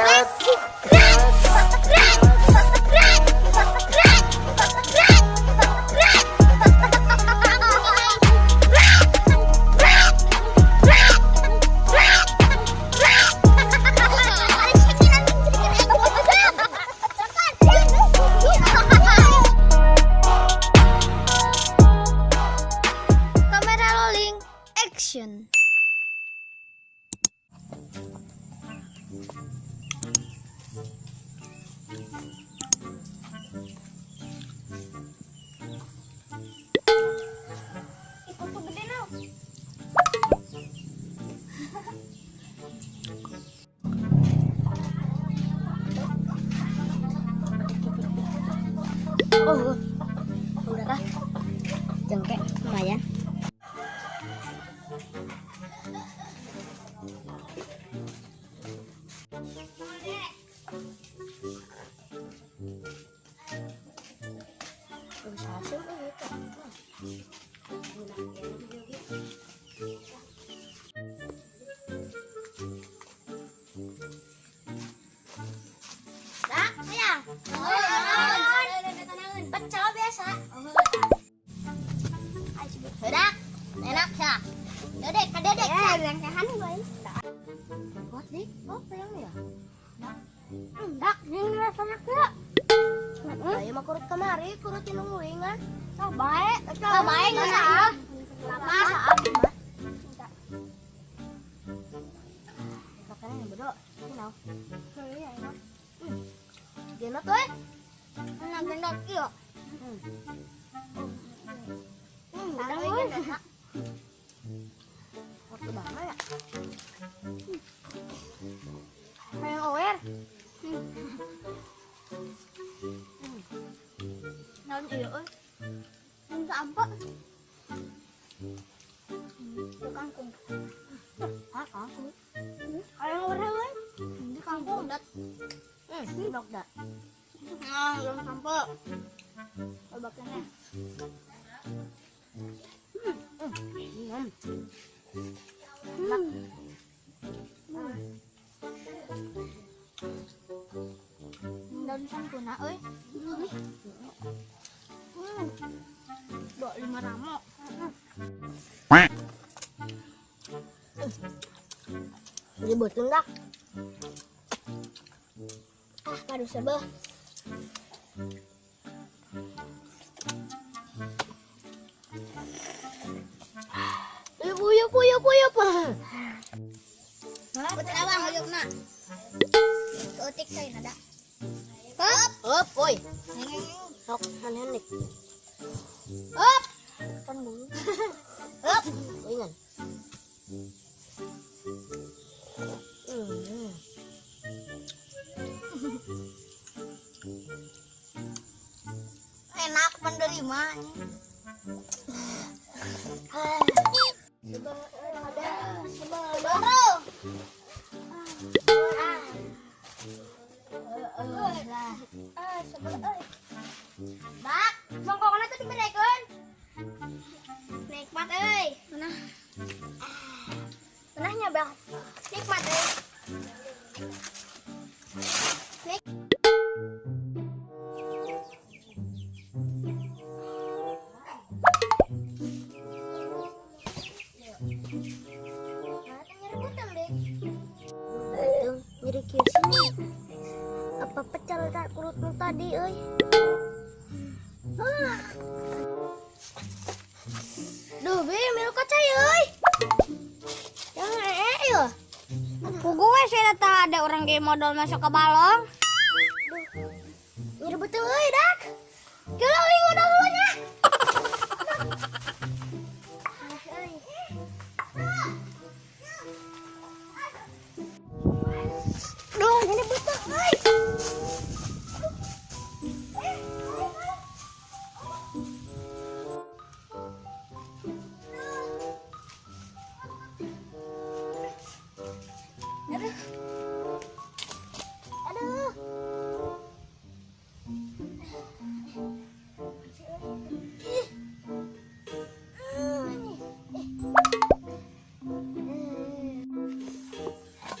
Carrot. Kamera rolling, action. Ikut tuh gede now. Oh, udah kah? Jengke lumayan. Dak, ya. Pecel biasa. Dak, enak ya. Dedek, kadedek. Ya, rangkaian gue. Buat dik, oh yang ya. Dak, ini rasanya ke. Ayo mah kurut kemari, kurut nungguingan. Oh, baik, oh, baik nggak usah. Masa abi mah. Makanan yang bodoh, kenal. Iya, enak. Genot tuh, eh. Enak genot iya. Udah euy. Waktu banget ya. Kayak aware. Naon ieu euy? Sampah. Itu kangkung. Ah, kangkung. Kayak aware euy. Ini kangkung dat. Dok dak. Nah, belum sampah. Obatnya. Daun sangkuna euy. Dok lima ramo. Jadi beuteung dak. Ah, padu sebeh. Uyup uyup uyup uyup. Putih abang uyupna. Keutik saya nada. Hop, hop, oi. Sok hanenik. Hop. Kan bulu. Hop, ingat. Enak penerima. Bak, mangkokna teh diberekeun. Nikmat euy. Nah. Tenahnya, Bang. Nikmat euy. Nik. Nyeri kieu sini. Apa pecel tak kurutmu tadi euy? Ah. Duh, be, milu kaca euy. Yang ee ya. Pugu we saya tak ada orang ge modal masuk ke balong. Duh. Nyeri betul euy, dak. Kalau euy modal heula nya. Duh, nyeri betul euy. Aduh. Aduh. Ih.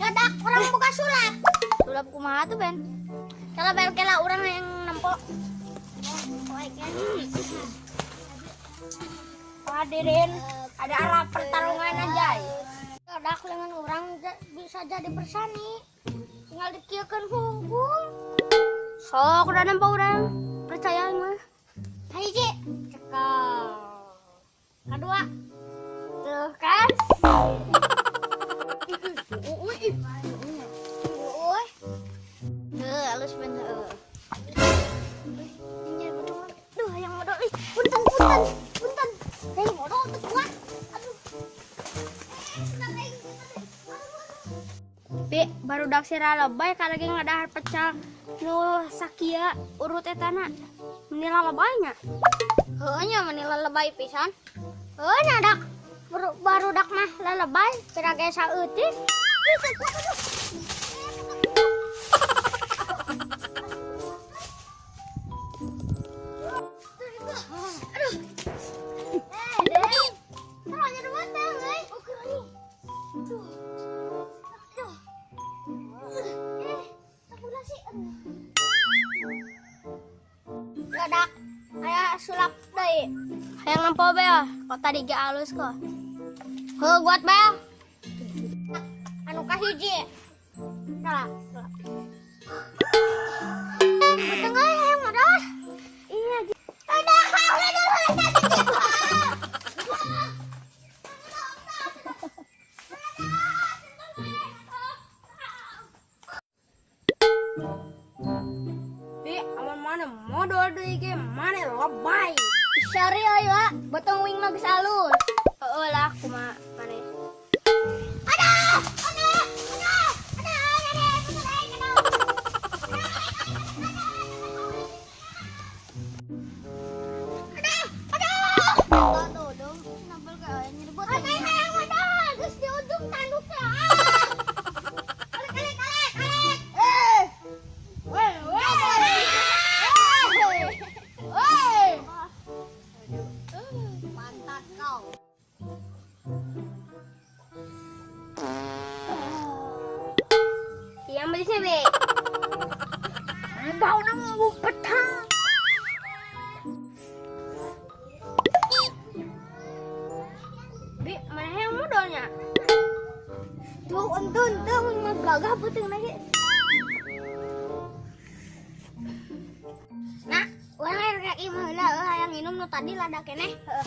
Ya dak, orang buka sulap. Sulap Sulap kumaha tuh, Ben? Kala Ben, kala urang yang nempo. Hadirin, ada arah pertarungan aja. Dak lengan urang bisa jadi bersani. Tinggal dikieukeun hungkul. Sok udah nempo urang. Percaya mah. Hiji, cekel. Kedua. Tuh kan? Uy. Uy. Heuh, halus ben heuh. Duh, yang modal ih. Punten, punten, punten. Hei, modal teu kuat. Aduh. Eh, bentar, aing, bentar, aduh. Bi, barudak sira lebay kalagi ngadahar pecel nu sakieu urut etana. Meni lalebay nya. Heuh nya meni lalebay pisan. Heuh nya dak barudak mah lalebay pira ge saeutik. Ih, teu kuat, aduh. Aduh. Eh, Dek. Terus ada batang, euy. Oke, anjing. Aduh. Aduh. Eh, tak sih. Dak. Aya sulap deui. Hayang nempo bel, kok tadi ge alus kok. Heuh, buat bel. Anu kahiji. Salah, salah. Beteng euy hayang modal. Iya. Aduh, aduh, aduh. Bi, amun mana modal deui ge mana lebay. Sorry euy, Wak. Beuteung wing mah geus alus. Heeh lah, kumaha maneh. Aduh! Aduh! Aduh! Aduh! Aduh! Aduh! Aduh! Aduh! Aduh! Aduh! Aduh, hayang modal. Geus di ujung tanduknya. Ah! Alek, alek, alek, alek. Eh. Weh, weh. Woi. Pantat kau. Yang beli sih, Bi. Bau nama petang. Bi, mana yang modalnya? Tuh, untung, untung, mah gagah peuting lagi. Nah, urang rek imah heula euy hayang nginum nu tadi lada keneh. Heeh.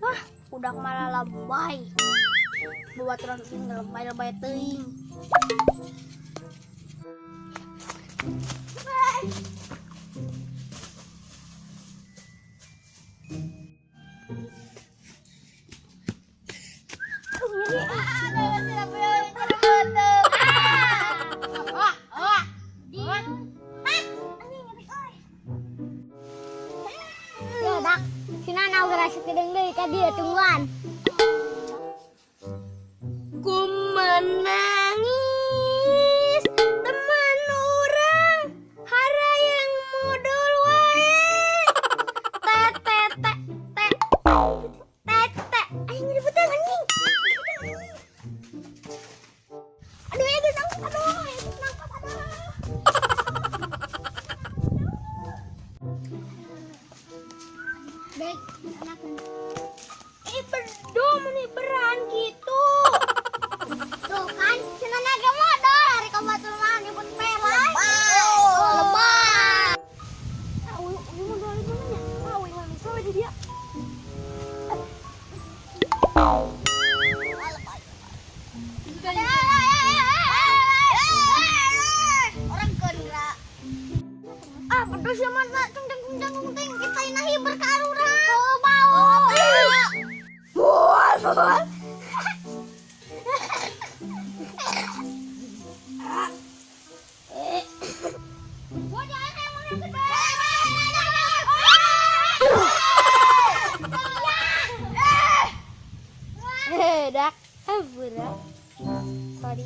Wah, udah malah lebay. Babaturan sing lebay-lebay teuing. Ah, Ya, dak. Sina nau geura sakedeung deui ka dieu tungguan. Ku menangis teman orang harayang modal wae. Te te te te te te. Aing ribut anjing. Aduh, ya geus nangkep, aduh, ya geus nangkep, aduh. Baik, enakan. Eh bedom nih beran gitu. Tuh kan, cenah ge modal hari ka batur mah nyebut pelai. Oh, lebay. Ah, uy modal itu nya. Ah, uy mah bisa di dia. Orang keun Ah, pedes ya mana cung canggung canggung ting kita inahi berkarurang. Oh, bau. Buat, buat. Eh, dak. Ah, budak. Sorry.